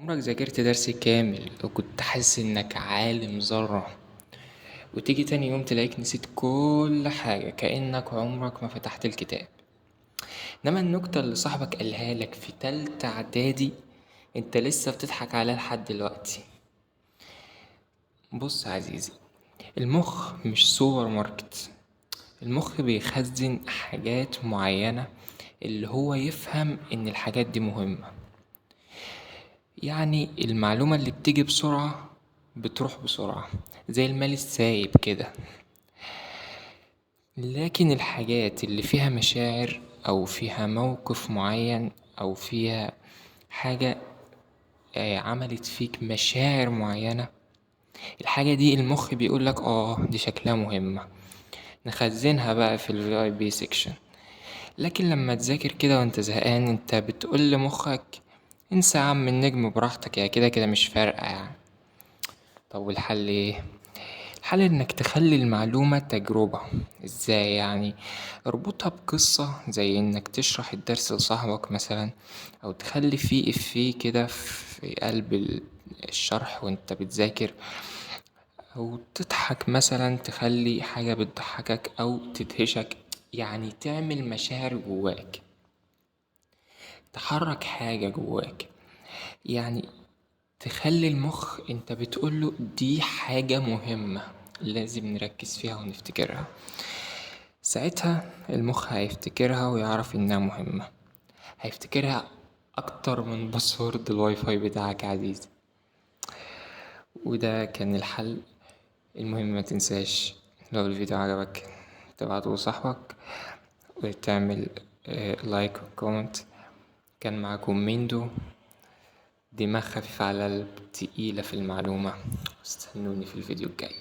عمرك ذاكرت درس كامل وكنت حاسس انك عالم ذرة، وتيجي تاني يوم تلاقيك نسيت كل حاجة كأنك عمرك ما فتحت الكتاب؟ انما النكتة اللي صاحبك قالها لك في تالتة اعدادي انت لسه بتضحك عليها لحد دلوقتي. بص يا عزيزي، المخ مش سوبر ماركت. المخ بيخزن حاجات معينة اللي هو يفهم ان الحاجات دي مهمة. يعني المعلومة اللي بتيجي بسرعة بتروح بسرعة زي المال السايب كده، لكن الحاجات اللي فيها مشاعر أو فيها موقف معين أو فيها حاجة عملت فيك مشاعر معينة، الحاجة دي المخ بيقولك دي شكلها مهمة، نخزنها بقى في ال VIP section. لكن لما تذاكر كده وانت زهقان انت بتقول لمخك انسى يا عم النجم براحتك، يا كده كده مش فارقة يعني. طب والحل ايه؟ الحل انك تخلي المعلومة تجربة. ازاي يعني؟ اربطها بقصة، زي انك تشرح الدرس لصاحبك مثلا، او تخلي فيه افيه كده في قلب الشرح وانت بتذاكر، او تضحك مثلا، تخلي حاجة بتضحكك او تدهشك، يعني تعمل مشاعر جواك، تحرك حاجة جواك، يعني تخلي المخ انت بتقوله دي حاجة مهمة لازم نركز فيها ونفتكرها. ساعتها المخ هيفتكرها ويعرف انها مهمة، هيفتكرها اكتر من password ال WiFi بتاعك يا عزيزي. وده كان الحل. المهم ما تنساش لو الفيديو عجبك تبعته لصاحبك وتعمل like و comment. كان معاكم ميندو، دماغ خفيفة على القلب، تقيلة في المعلومة. استنوني في الفيديو الجاي.